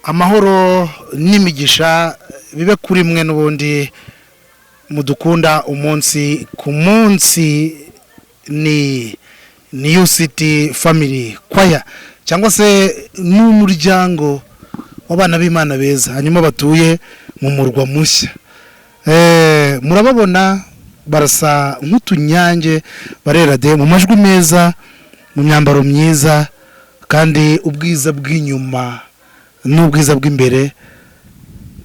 Amahoro n'imigisha bibe kuri mwe n'ubundi mudukunda umunsi ku munsi. Ni New City Family Choir, cyangwa se n'umuryango w'abana b'Imana beza, hanyuma batuye mu murwa mushya. Murababona barasa nk'utunyange, barera de mu majwi meza, mu myambaro myiza, kandi ubwiza bw'inyuma n'ubwiza bw'imbere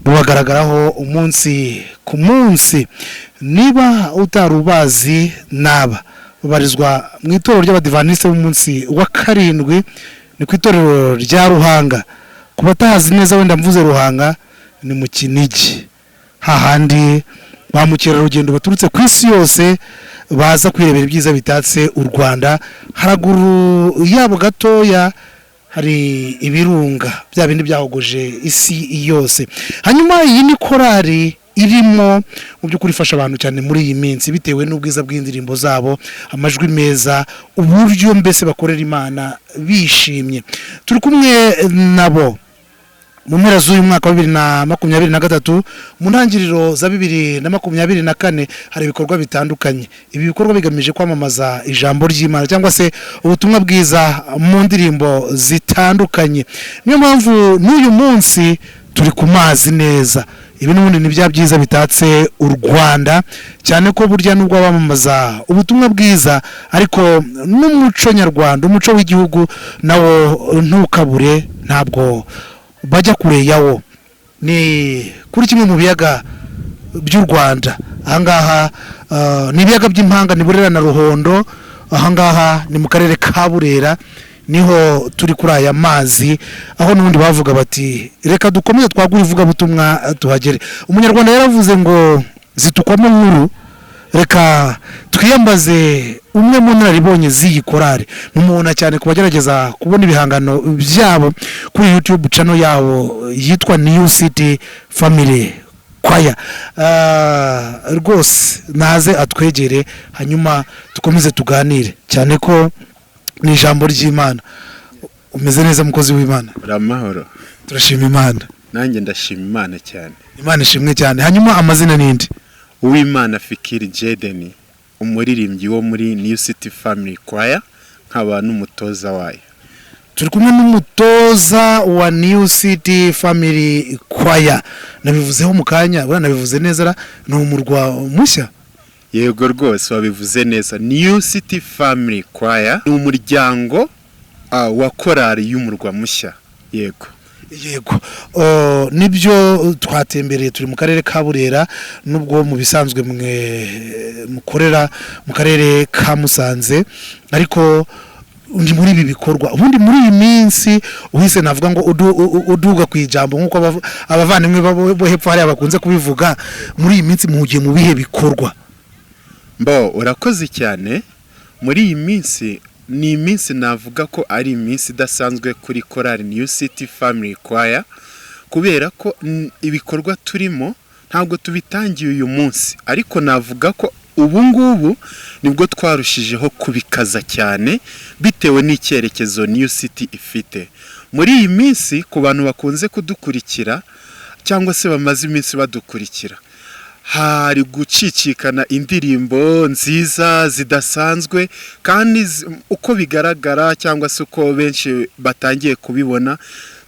bubagaragaraho umunsi ku munsi. Niba utari ubazi, naba babarizwa mu itorero ry'Abadivantisite b'umunsi wa karindwi, ni ku itorero rya Ruhanga. Ku batahazi neza, wenda mvuze Ruhanga, ni mu Kinigi, hahandi ba mukerarugendo baturutse ku isi yose baza kwirebera ibyiza bitatse u Rwanda. Haraguru yabo gatoya hari ibirunga, bya bindi byahogoje isi yose. Hanyuma iyi ni korali irimo mu by'ukuri ifasha abantu cyane muri iyi minsi, bitewe n'ubwiza bw'indirimbo zabo, amajwi meza, uburyo mbese bakorera Imana bishimye. Turi kumwe nabo mu mpera z'uyu mwaka wa 2023, mu ntangiriro za 2024. Hari ibikorwa bitandukanye. Ibi bikorwa bigamije kwamamaza ijambo ry'Imana cyangwa se ubutumwa bwiza mu ndirimbo zitandukanye. Niyo mpamvu n'uyu munsi turi ku mazi neza. Ibi n'ubundi ni bya byiza bitatse u Rwanda, cyane ko burya nubwo bamamaza ubutumwa bwiza, ariko n'umuco nyarwanda, umuco w'igihugu nawo ntukabure, ntabwo bajya kure yawo. Ni kuri kimwe mu biyaga by'u Rwanda. Ahangaha ni ibiyaga by'impanga, ni Burera na Ruhondo. Ahangaha ni mu karere ka Burera, niho turi kuri aya mazi, aho n'ubundi bavuga bati: "Reka dukomeze twagure ivugabutumwa tuhagere." Umunyarwanda yaravuze ngo zitukwamo nkuru. Reka twiyambaze umwe mu nararibonye z'iyi korari, mumubona cyane ku bagerageza kubona ibihangano byabo kuri YouTube channel yabo yitwa New City Family Choir. Rwose naze atwegere, hanyuma dukomeze tuganire, cyane ko ni ijambo ry'Imana. Umeze neza, mukozi w'Imana? Uri amahoro? Turashima Imana. Nanjye ndashima Imana cyane. Imana ishimwe cyane. Hanyuma amazina n'indi? Uwimana Fikiri Jedeni, umuririmbyi wo muri New City Family Choir, nkaba n'umutoza wayo. Turi kumwe n'umutoza wa New City Family Choir. Nabivuzeho mu kanya, buriya nabivuze neza ra? Ni umurwa mushya? Yego rwose, wabivuze neza. New City Family Choir ni umuryango wa korali y'umurwa mushya, yego. Yego. Nibyo, twatembereye, turi mu karere ka Burera, nubwo mu bisanzwe mwe mukorera mu karere ka Musanze, ariko ndi muri ibi bikorwa. Ubundi muri iyi minsi uhise navuga ngo uduga ku ijambo, nk'uko abavandimwe bo hepfo hariya bakunze kubivuga, muri iyi minsi muhugiye mu bihe bikorwa? Mbo urakoze cyane. Muri iyi minsi ni iminsi navuga ko ari iminsi idasanzwe kuri korali New City Family Choir, kubera ko ibikorwa turimo ntabwo tubitangiye uyu munsi, ariko navuga ko ubu ngubu nibwo twarushijeho kubikaza cyane, bitewe n'icyerekezo New City ifite muri iyi minsi. Ku bantu bakunze kudukurikira cyangwa se bamaze iminsi badukurikira, hari gucicikana indirimbo nziza zidasanzwe, kandi uko bigaragara cyangwa se uko benshi batangiye kubibona,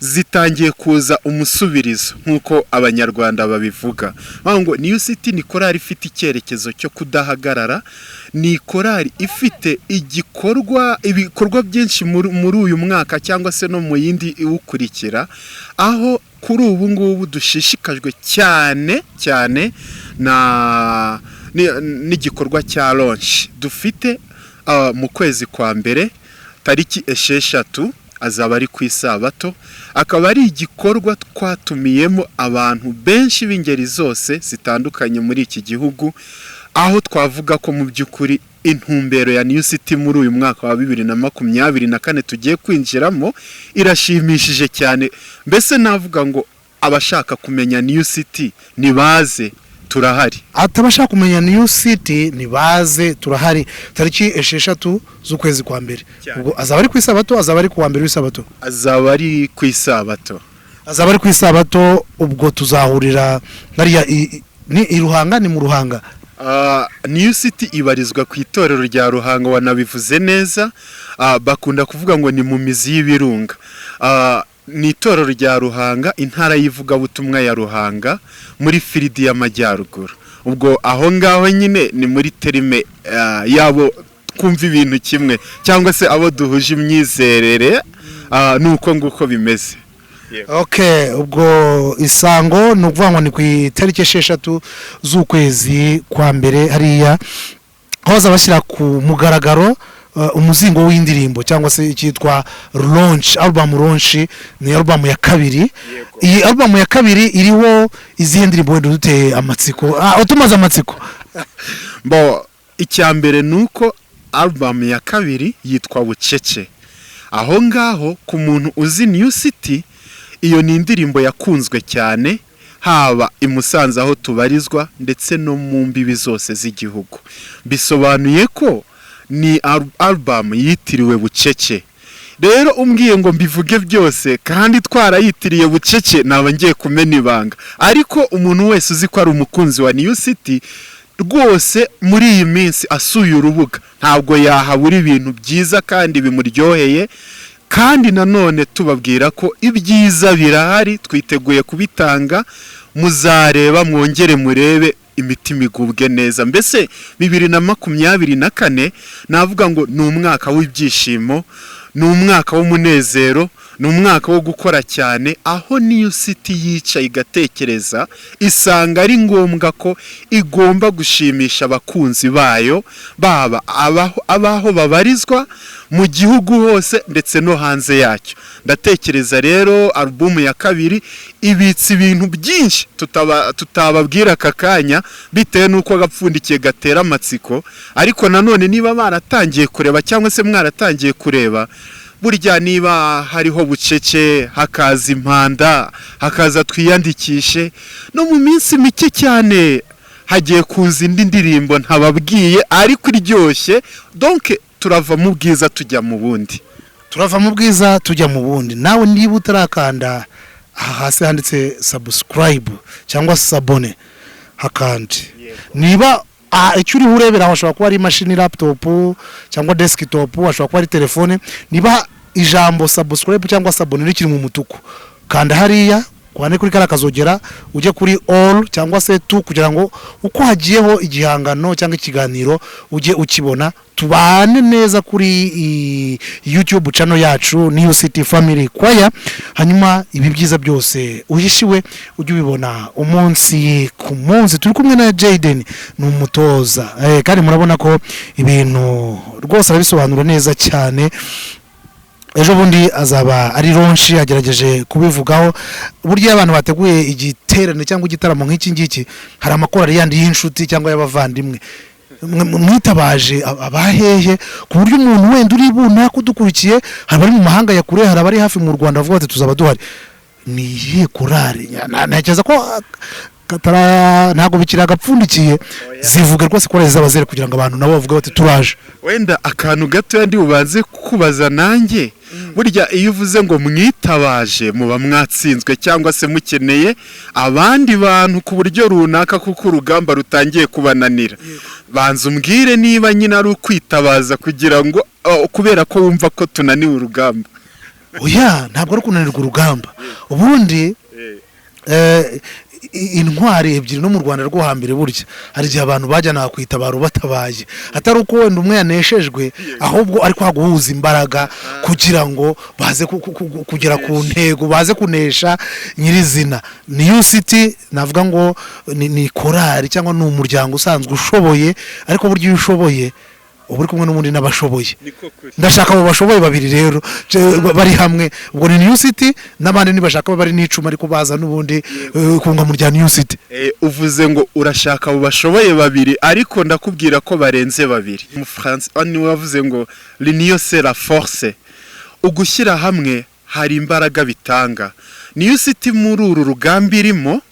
zitangiye kuza umusubirizo, nk'uko Abanyarwanda babivuga. Bavuga ngo New City ni korali ifite icyerekezo cyo kudahagarara, ni korali ifite igikorwa, ibikorwa byinshi muri uyu mwaka cyangwa se no mu yindi iwukurikira, aho kuri ubu ngubu dushishikajwe cyane cyane na n'igikorwa cya launch dufite mu kwezi kwa mbere, tariki 6, azaba ari ku isabato. Akaba ari igikorwa twatumiyemo abantu benshi b'ingeri zose zitandukanye muri iki gihugu, aho twavuga ko mu by'ukuri intumbero ya New City muri uyu mwaka wa 2024 tugiye kwinjiramo irashimishije cyane. Mbese navuga ngo abashaka kumenya New City nibaze, turahari. Atabashaka kumenya New City nibaze, turahari, tariki 6 z'ukwezi kwa mbere. Cyane. Ubwo azaba ari ku isabato, azaba ari ku wa mbere w'isabato? Azaba ari ku isabato. Azaba ari ku Isabato. Ubwo tuzahurira hariya ni i Ruhanga, ni mu Ruhanga? New City ibarizwa ku itorero rya Ruhango, wanabivuze neza. Bakunda kuvuga ngo ni mu mizi y'ibirunga. Ni itorero rya Ruhanga, intara y'ivugabutumwa ya Ruhanga, muri field y'Amajyaruguru. Ubwo aho ngaho nyine ni muri terme yabo twumva ibintu kimwe cyangwa se abo duhuje imyizerere. Ni uko nguko bimeze. Okay, ubwo isango ni ukuvuga ngo ni ku itariki 6 z'ukwezi kwa mbere, hariya aho bazaba bashyira ku mugaragaro umuzingo w'indirimbo cyangwa se icyitwa launch, album launch. Ni album ya kabiri. Iyi album ya kabiri iriho izihe ndirimbo? Wenda uduteye amatsiko, utumaze amatsiko. Bo, icya mbere ni uko album ya kabiri yitwa Bucece. Aho ngaho ku muntu uzi New City, iyo ni indirimbo yakunzwe cyane, haba i Musanze aho tubarizwa ndetse no mu mbibi zose z'igihugu. Bisobanuye ko ni album yitiriwe Bucece. Rero umbwiye ngo mbivuge byose kandi twarayitiriye Bucece, naba ngiye kumena ibanga. Ariko umuntu wese uzi ko ari umukunzi wa New City rwose, muri iyi minsi asuye urubuga ntabwo yahabura ibintu byiza kandi bimuryoheye. Kandi nanone tubabwira ko ibyiza birahari, twiteguye kubitanga. Muzareba, mwongere murebe, imitima igubwe neza. Mbese 2024 navuga ngo ni umwaka w'ibyishimo, ni umwaka w'umunezero, ni umwaka wo gukora cyane, aho New City yicaye igatekereza, isanga ari ngombwa ko igomba gushimisha abakunzi bayo, baba abaho babarizwa mu gihugu hose ndetse no hanze yacyo. Ndatekereza rero alubumu ya kabiri ibitse ibintu byinshi tutababwira aka kanya, bitewe n'uko agapfundikiye gatera amatsiko. Ariko nanone niba baratangiye kureba cyangwa se mwaratangiye kureba, burya niba hariho Bucece, hakaza Impanda, hakaza Twiyandikishe, no mu minsi mike cyane hagiye kuza indi ndirimbo ntababwiye ariko iryoshye. Donc turava mu bwiza tujya mu bundi. Turava mu bwiza tujya mu bundi. Nawe niba utarakanda aha hasi handitse subscribe cyangwa s'abonner, hakande. Niba icyo uriho urebera aho, hashobora kuba ari imashini, laptop cyangwa desktop, hashobora kuba ari telefone, niba ijambo subscribe cyangwa s'abonner rikiri mu mutuku, kanda hariya kwane kuri kariya kazogera, ujye kuri all cyangwa se tu, kugira ngo uko hagiyeho igihangano cyangwa ikiganiro ujye ukibona. Tubane neza kuri YouTube channel yacu New City Family Choir, hanyuma ibi byiza byose uhishiwe ujye ubibona umunsi ku munsi. Turi kumwe na Jaden, ni umutoza, kandi murabona ko ibintu rwose arabisobanura neza cyane. Ejo bundi azaba ari launch, agerageje kubivugaho. Burya iyo abantu bateguye igiterane cyangwa igitaramo nk'iki ngiki, hari amakorali yandi y'inshuti cyangwa y'abavandimwe. Mwitabaje abahehe, ku buryo umuntu wenda uri bunaka udukurikiye, hari abari mu mahanga ya kure, hari abari hafi mu Rwanda, bavuga bati tuzaba duhari? Ni iyihe korali? Ntekereza ko katara ntabwo bikiri agapfundikiye. Zivuga rwose korali zaba ziri kugira ngo abantu nabo bavuge bati turaje. Wenda akantu gatoya ndi bubanze kukubaza nanjye. Burya iyo uvuze ngo mwitabaje, muba mwatsinzwe cyangwa se mukeneye abandi bantu ku buryo runaka, kuko urugamba rutangiye kubananira. Banza umbwire niba nyine ari ukwitabaza kugira ngo kubera ko wumva ko tunaniwe urugamba. Oya, ntabwo ari kunanirwa urugamba. Ubundi intwari ebyiri no mu Rwanda rwo hambere, burya hari igihe abantu bajyanaga ku itabaro batabaye, atari uko wenda umwe yaneshejwe, ahubwo ari kwa guhuza imbaraga kugira ngo baze kugera ku ntego, baze kunesha nyirizina. New City navuga ngo ni korali cyangwa ni umuryango usanzwe ushoboye, ariko burya iyo ushoboye uba uri kumwe n'ubundi n'abashoboye. Ndashaka abo bashoboye babiri rero bari hamwe. Ubwo ni New City n'abandi nibashaka bari n'icumi, ariko baza n'ubundi kunga mu rya New City. Uvuze ngo urashaka abo bashoboye babiri, ariko ndakubwira ko barenze babiri. Umufaransa niwe wavuze ngo "L'union c'est la force", ugushyira hamwe hari imbaraga bitanga. New City muri uru rugamba irimo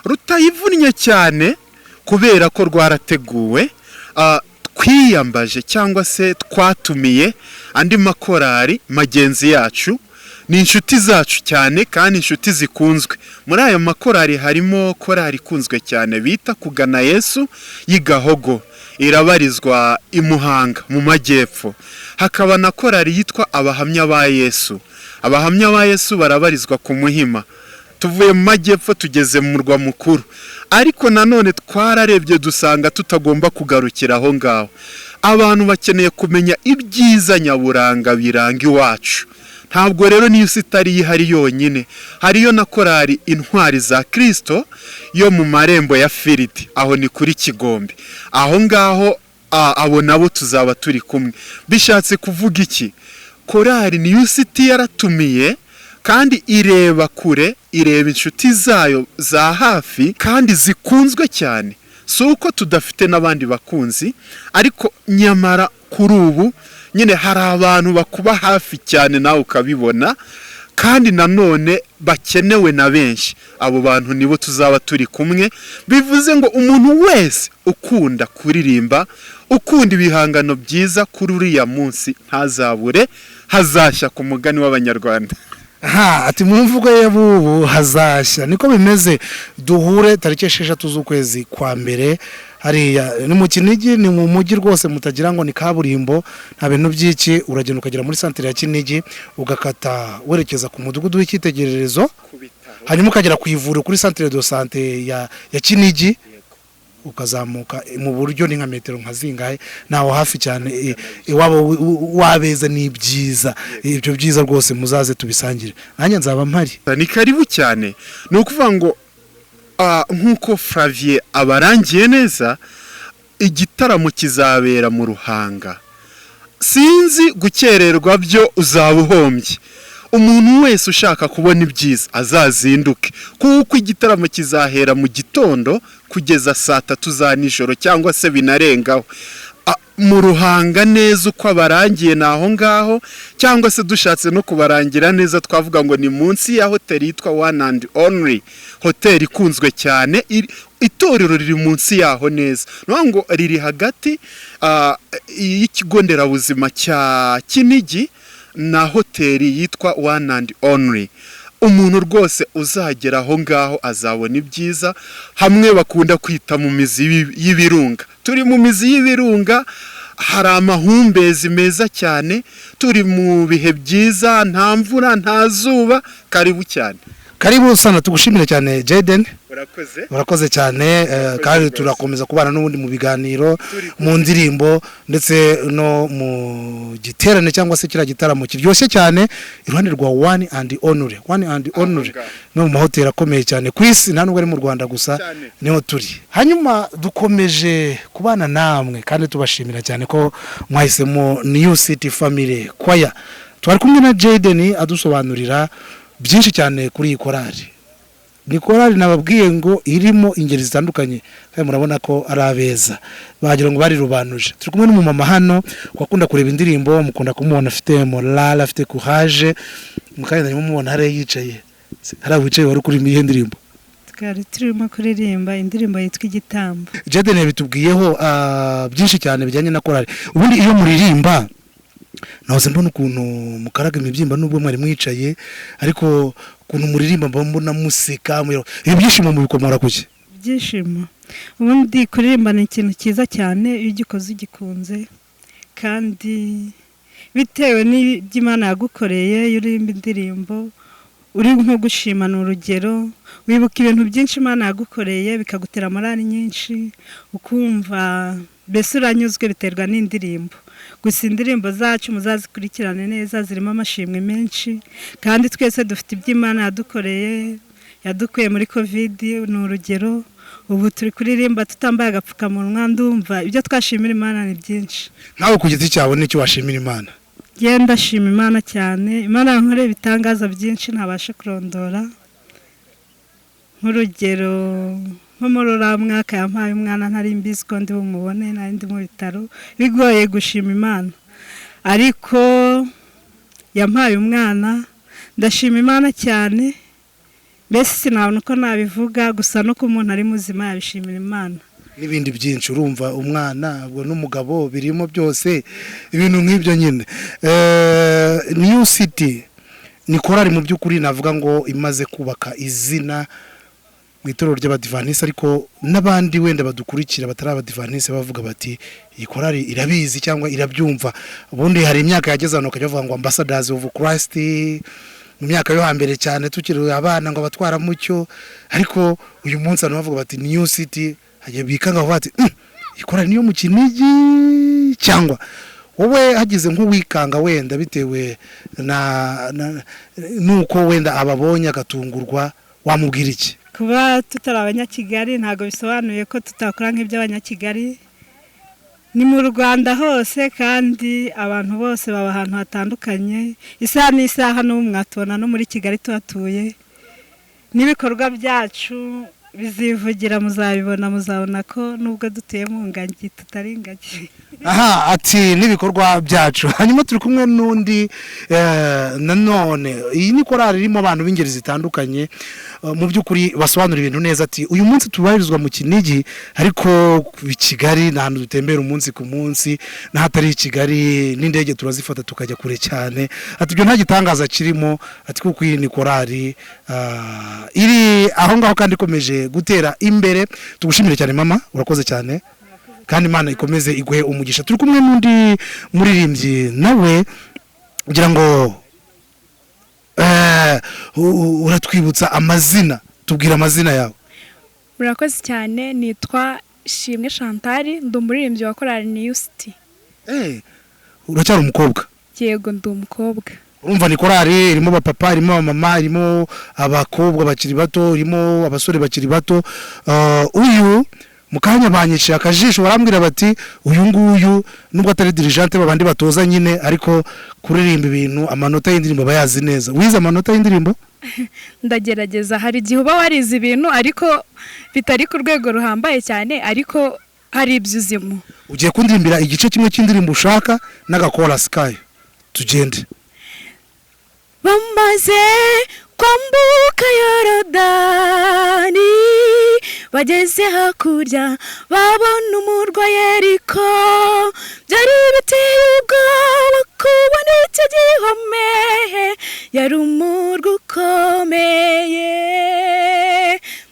rutayivunnye cyane, kubera ko rwarateguwe, twiyambaje cyangwa se twatumiye andi makorari magenzi yacu. Ni inshuti zacu cyane kandi inshuti zikunzwe. Muri ayo makorari harimo korari ikunzwe cyane bita Kugana Yesu y'igahogo, irabarizwa i Muhanga mu majyepfo. Hakaba na korari yitwa Abahamya ba Yesu. Abahamya ba Yesu barabarizwa ku Muhima. Tuvuye mu majyepfo tugeze mu murwa mukuru, ariko nanone twararebye dusanga tutagomba kugarukira aho ngaho. Abantu bakeneye kumenya ibyiza nyaburanga biranga iwacu. Ntabwo rero niyo isi itari ihari yonyine, hariyo na korari Intwari za Kirisito yo mu marembo ya Firiti, aho ni kuri Kigombe aho ngaho. Abo nabo tuzaba turi kumwe. Bishatse kuvuga iki? Korari New City yaratumiye kandi ireba kure, ireba inshuti zayo za hafi kandi zikunzwe cyane. Si uko tudafite n'abandi bakunzi, ariko nyamara kuri ubu nyine hari abantu bakuba hafi cyane nawe ukabibona, kandi nanone bakenewe na benshi. Abo bantu nibo tuzaba turi kumwe. Bivuze ngo umuntu wese ukunda kuririmba, ukunda ibihangano byiza, kuri uriya munsi ntazabure. Hazashya ku mugani w'Abanyarwanda. Ha, ati mu mvugo y'abubu hazashya. Niko bimeze. Duhure tariki 6 z'ukwezi kwa mbere hariya ni mu Kinigi, ni mu mujyi rwose, mutagira ngo ni kaburimbo, nta bintu by'iki. Uragenda ukagera muri santire ya Kinigi, ugakata werekeza ku mudugudu w'icyitegererezo, hanyuma ukagera ku ivuriro kuri centre de santé ya Kinigi, ukazamuka mu buryo ni nka metero nka zingahe, naho hafi cyane iwabo wabeza. Ni ibyiza, ibyo byiza rwose muzaze tubisangire, nanjye nzaba mpari. Ni karibu cyane. Ni ukuvuga ngo nk'uko Flavie abarangiye neza, igitaramo kizabera mu Ruhanga. Sinzi gukererwa byo uzaba uhombye. Umuntu wese ushaka kubona ibyiza azazinduke, kuko igitaramo kizahera mu gitondo kugeza saa 3 za nijoro cyangwa se binarengaho. Mu Ruhanga neza uko abarangiye ni aho ngaho, cyangwa se dushatse no kubarangira neza twavuga ngo ni munsi ya hoteli yitwa One and Only, hoteli ikunzwe cyane. Itorero riri munsi yaho neza, ni ukuvuga ngo riri hagati y'ikigo nderabuzima cya Kinigi na hoteli yitwa One and Only. Umuntu rwose uzagera aho ngaho azabona ibyiza, hamwe bakunda kwita mu mizi y'ibirunga. Turi mu mizi y'ibirunga, hari amahumbezi meza cyane, turi mu bihe byiza, nta mvura, nta zuba. Karibu cyane. Karibu sana, tugushimire cyane, Jaden. Urakoze. Murakoze cyane, kandi rwose. Turakomeza kubana n'ubundi mu biganiro, mu ndirimbo, ndetse no mu giterane cyangwa se kiriya gitaramo kiryoshye cyane iruhande rwa One and Only, One and Only. Ngaho. No mu mahoteli akomeye cyane ku isi, nta nubwo ari mu Rwanda gusa. Cyane. Niho turi. Hanyuma dukomeje kubana namwe kandi tubashimira cyane ko mwahisemo New City Family Choir. Twari kumwe na Jaden adusobanurira byinshi cyane kuri iyi korali. Ni korali nababwiye ngo irimo ingeri zitandukanye, kandi murabona ko ari abeza, bagira ngo barirubanuje. Turi kumwe n'umumama hano wakunda kureba indirimbo, mukunda kumubona afite morale, afite courage. Mu kanya narimo mubona hariya yicaye, hariya wicaye wari kuririmba iyihe ndirimbo? Twari turimo kuririmba indirimbo yitwa Igitambo. Jaden yabitubwiyeho byinshi cyane bijyanye na korali. Ubundi iyo muririmba nahoze mbona ukuntu mukaraga imibyimba, nubwo mwari mwicaye, ariko ukuntu muririmba mba mbona museka. Ibi byishimo mubikomora kuki? Ibyishimo, ubundi kuririmba ni ikintu cyiza cyane iyo ugikoze ugikunze, kandi bitewe n'ibyo Imana yagukoreye. Iyo uririmba indirimbo uri nko gushima, ni urugero, wibuka ibintu byinshi Imana yagukoreye, bikagutera morali nyinshi, ukumva mbese uranyuzwe. Biterwa n'indirimbo. Gusa indirimbo zacu muzazikurikirane neza, zirimo amashimwe menshi, kandi twese dufite ibyo Imana yadukoreye. Yadukuye muri COVID, ni urugero, ubu turi kuririmba tutambaye agapfukamunwa. Ndumva ibyo twashimira Imana ni byinshi. Nkawe ku giti cyawe n'icyo washimira Imana? Ngenda ndashima Imana cyane. Imana yankoreye ibitangaza byinshi ntabasha kurondora. Nk'urugero, nko muri uriya mwaka yampaye umwana ntari mbizi ko ndi bumubone, nari ndi mu bitaro, bigoye gushima Imana, ariko yampaye umwana, ndashima Imana cyane. Mbese sinabona uko nabivuga, gusa no ko umuntu ari muzima yabishimira Imana. N'ibindi byinshi, urumva umwana ubwo n'umugabo birimo byose, ibintu nk'ibyo nyine. New City. Ni korari mu by'ukuri navuga ngo imaze kubaka izina mu itorero ry'Abadivanisi, ariko n'abandi wenda badukurikira batari Abadivanisi bavuga bati iyi korari irabizi cyangwa irabyumva. Ubundi hari imyaka yageze ahantu bakajya bavuga ngo Ambassadors of Christ, mu myaka yo hambere cyane tukiri abana, ngo abatwaramucyo, ariko uyu munsi abantu bavuga bati New City, hagiye bikanga bavuga bati "Iyi korari niyo mu Kinigi." Cyangwa wowe hagize nk'uwikanga wenda bitewe na nuko wenda ababonye agatungurwa, wamubwira iki? Kuba tutari Abanyakigali ntabwo bisobanuye ko tutakora nk'iby'Abanyakigali. Ni mu Rwanda hose, kandi abantu bose baba ahantu hatandukanye. Isaha n'isaha n'ubu mwatubona no muri Kigali tuhatuye, n'ibikorwa byacu bizivugira, muzabibona, muzabona ko nubwo dutuye mu ngagi tutari ingagi. Aha ati n'ibikorwa byacu. Hanyuma turi kumwe n'undi nanone. Iyi ni korali irimo abantu b'ingeri zitandukanye, mu by'ukuri basobanura ibintu neza. Ati uyu munsi tubarizwa mu Kinigi, ariko i Kigali ni ahantu dutembera umunsi ku munsi, n'ahatari i Kigali n'indege turazifata tukajya kure cyane. Ati ibyo nta gitangaza kirimo, ati kuko iyi ni korali iri aho ngaho kandi ikomeje gutera imbere. Tugushimire cyane mama, urakoze cyane, kandi Imana ikomeze iguhe umugisha. Turi kumwe n'undi muririmbyi nawe, kugira ngo uratwibutsa amazina, tubwira amazina yawe. Murakoze cyane, nitwa Shimwe Chantal, ndi umuririmbyi wa korali New City. Uracyari umukobwa? Yego, ndi umukobwa. Urumva ni korali irimo abapapa, irimo abamama, irimo abakobwa bakiri bato, irimo abasore bakiri bato. Uyu mu kanya banyiciye akajisho, barambwira bati uyu nguyu nubwo atari dirigeante babandi batoza nyine, ariko kuririmba ibintu, amanota y'indirimbo aba yazi neza. Wize amanota y'indirimbo? Ndagerageza. Hari igihe uba warize ibintu ariko bitari ku rwego ruhambaye cyane, ariko hari ibyo uzimo. Ugiye kundirimbira igice kimwe cy'indirimbo ushaka n'agakorasi kayo, tugende. Bamaze kwambuka Yorodani, bageze hakurya babona umurwa Yeriko. Byari biteye ubwoba kubona icyo gihome, yari umurwa ukomeye.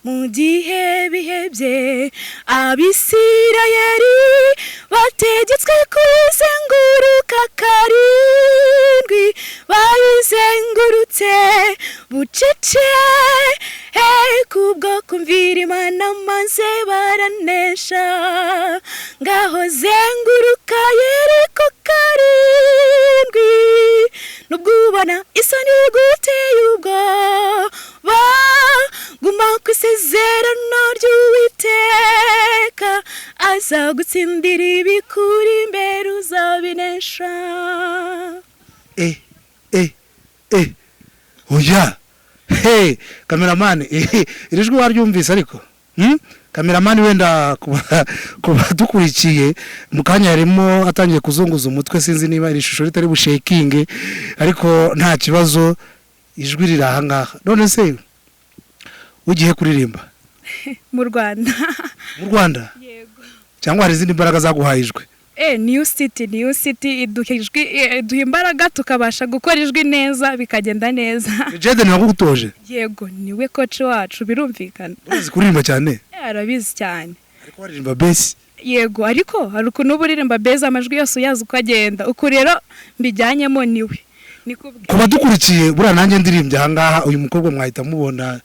Mu gihe bihebye, Abisirayeli bategetswe kuyizenguruka karindwi. Bayizengurutse bucece kubwo kumvira Imana, maze baranesha. Ngaho zenguruka Yeriko karindwi, nubwo ubona isoni guteye ubwoba, guma ku isezerano ry'Uwiteka, azagutsindira ibikuri imbere, uzabinesha. Eh eh eh, oya he, cameraman, iri jwi waryumvise? Ariko Cameraman, wenda ku badukurikiye mu kanya yarimo atangiye kuzunguza umutwe, sinzi niba iri shusho ritari bushekinge, ariko nta kibazo, ijwi riri aha ngaha. None se ugiye kuririmba? Mu Rwanda. Mu Rwanda? Yego. Cyangwa hari izindi mbaraga zaguhaye ijwi? New City, New City iduha ijwi, iduha imbaraga tukabasha gukora ijwi neza, bikagenda neza. Jaden wagutoje? Yego, niwe coach wacu, birumvikana. Urazi kuririmba cyane? Arabizi cyane. Ariko waririmba bass. Yego, ariko hari ukuntu uba uririmba bass amajwi yose uyazi uko agenda. Uku rero mbijyanyemo niwe nikubwira. Ku badukurikiye, buriya nanjye ndirimbye aha ngaha uyu mukobwa mwahita mubona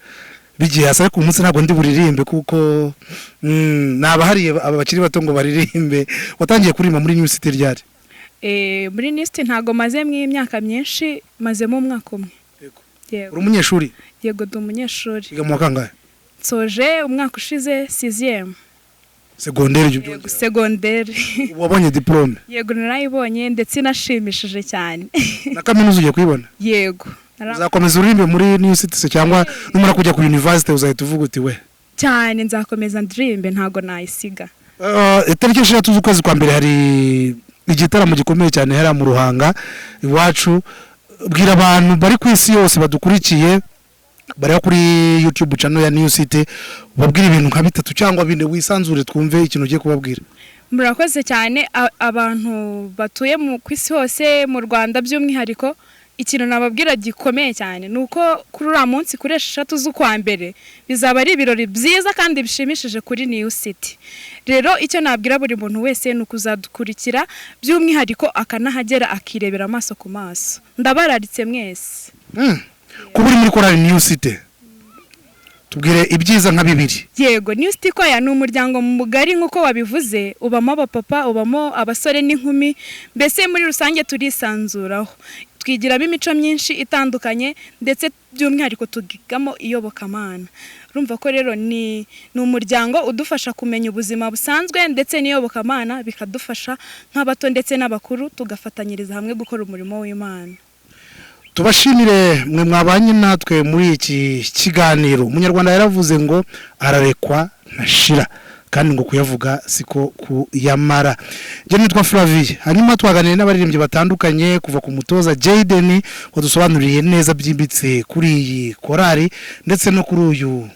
bigiye hasi, ariko uyu munsi ntabwo ndi buririmbe kuko nabahariye aba bakiri bato ngo baririmbe. Watangiye kuririmba muri New City ryari? Muri New City ntago mazemo imyaka myinshi, mazemo umwaka umwe. Yego. Uri umunyeshuri? Yego, ndi umunyeshuri. Wiga mu wa kangahe? Nsoje umwaka ushize sixième. Segonderi ibyo Yego. byongera. Segonderi. Ubu wabonye diplôme? Yego, narayibonye, ndetse inashimishije cyane. Na kaminuza ugiye kuyibona? Yego. Uzakomeza uririmbe muri New City se, cyangwa numara kujya ku university uzahita uvuga uti we? Cyane, nzakomeza ndirimbe, ntago nayisiga. Itariki 6 z'ukwezi kwa mbere hari igitaramo gikomeye cyane hariya mu Ruhanga iwacu. Bwira abantu bari ku isi yose badukurikiye, bareba kuri YouTube channel ya New City, ubabwire ibintu nka bitatu cyangwa bine, wisanzure twumve ikintu ugiye kubabwira. Murakoze cyane. Abantu batuye ku isi hose, mu Rwanda by'umwihariko. Ikintu nababwira gikomeye cyane ni uko kuri uriya munsi, kuri 6 z'ukwa mbere, bizaba ari ibirori byiza kandi bishimishije kuri New City. Rero icyo nabwira buri muntu wese ni ukuzadukurikira, by'umwihariko akanahagera akirebera amaso ku maso. Ndabararitse mwese. Kuba uri muri korali New City, tubwire ibyiza nka bibiri. Yego, New City Choir ni umuryango mugari nk'uko wabivuze, ubamo abapapa, ubamo abasore n'inkumi, mbese muri rusange turisanzuraho, twigiramo imico myinshi itandukanye, ndetse by'umwihariko tugigamo iyobokamana. Urumva ko rero ni umuryango udufasha kumenya ubuzima busanzwe ndetse n'iyobokamana, bikadufasha nk'abato ndetse n'abakuru, tugafatanyiriza hamwe gukora umurimo w'Imana. Tubashimire mwe mwabanye natwe muri iki kiganiro. Umunyarwanda yaravuze ngo ararekwa ntashira, kandi ngo kuyavuga siko kuyamara. Njye nitwa Flavie. Hanyuma twaganiriye n'abaririmbyi batandukanye, kuva ku mutoza Jayden wadusobanuriye neza byimbitse kuri iyi korali, ndetse no kuri uyu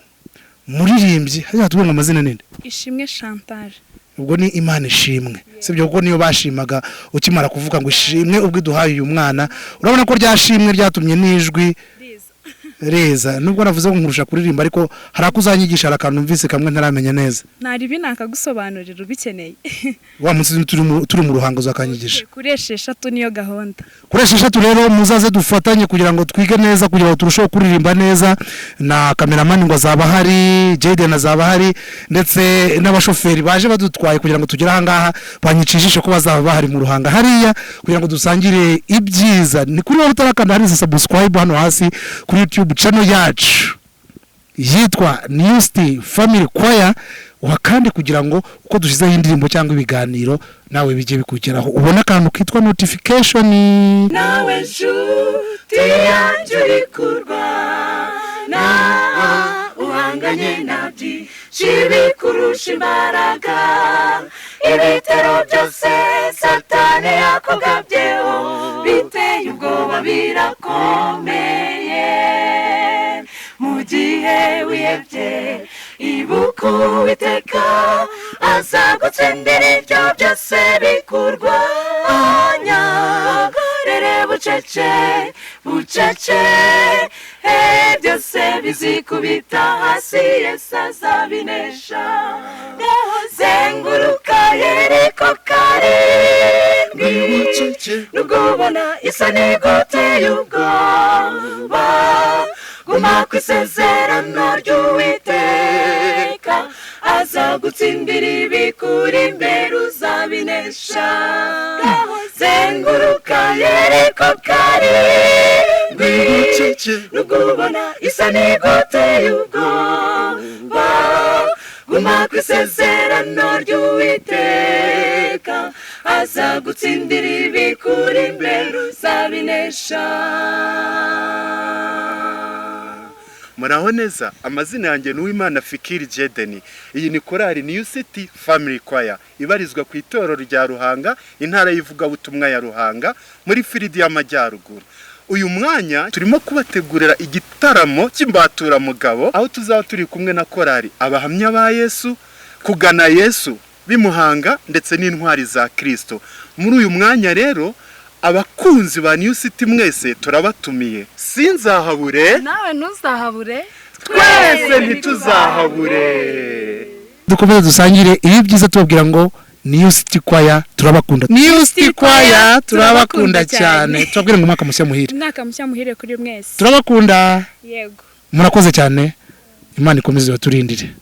muririmbyi. Hariya tubona ngo amazina ninde? Ishimwe Chantal. Ubwo ni Imana ishimwe, sibyo? Kuko niyo bashimaga ukimara kuvuga ngo ishimwe ubwo iduhaye uyu mwana. Urabona ko ryashimwe ryatumye n'ijwi reza, nubwo navuze ngo nkurusha kuririmba, ariko hari ako uzanyigisha, hari akantu numvise kamwe ntaramenya neza. Ntaribi, nakagusobanurira ubikeneye. Wa munsi turi mu Ruhango uzakanyigisha. Kuri 6 niyo gahunda. Kuri 6 rero muzaze dufatanye kugira ngo twige neza, kugira ngo turusheho kuririmba neza. Na kameramani ngo azaba ahari, Jaden azaba ahari, ndetse n'abashoferi baje badutwaye kugira ngo tugere aha ngaha banyicishishe ko bazaba bahari mu Ruhanga hariya, kugira ngo dusangire ibyiza. Ni kuri wowe utarakanda hari subscribe hano hasi kuri YouTube channel yacu yitwa New City Family Choir, kandi kugira ngo uko dushyizeho indirimbo cyangwa ibiganiro nawe bijye bikugeraho, ubone akantu kitwa notification. Nawe nshuti yanjye uri kurwana, uhanganye na byinshi bikurusha imbaraga, ibitero byose Satani yakugabyeho biteye ubwoba, birakomeye. Mu gihe wihebye, ibuka Uwiteka azagutsindira ibyo byose bikurwanya. Rere bucece bucece, byose bizikubita hasi, Yesu azabinesha. Zenguruka Yeriko karindwi, nubwo ubona isa n'iguteye ubwoba, guma ku isezerano ry'Uwiteka, azagutsindira ibikuri imbere, uzabinesha. Zenguruka Yeriko karindwi, nubwo ubona isa n'iguteye ubwoba, guma ku isezerano ry'Uwiteka, azagutsindira ibikuri imbere, uzabinesha. Muraho neza, amazina yanjye ni Uwimana Fikiri Jedeni. Iyi ni korali New City Family Choir ibarizwa ku itorero rya Ruhanga, intara y'ivugabutumwa ya Ruhanga, muri field y'Amajyaruguru. Uyu mwanya turimo kubategurira igitaramo cy'imbaturamugabo, aho tuzaba turi kumwe na korali Abahamya ba Yesu, Kugana Yesu b'imuhanga, ndetse n'Intwari za Kristo. Muri uyu mwanya rero, abakunzi ba New City mwese turabatumiye. Sinzahabure. Nawe ntuzahabure. Twese ntituzahabure. Dukomeze dusangire ibi byiza, tubabwira ngo New City Choir turabakunda. New City Choir turabakunda cyane. Tubabwire ngo umwaka mushya muhire. Umwaka mushya muhire kuri mwese. Turabakunda. Yego. Murakoze cyane, Imana ikomeze ibaturindire.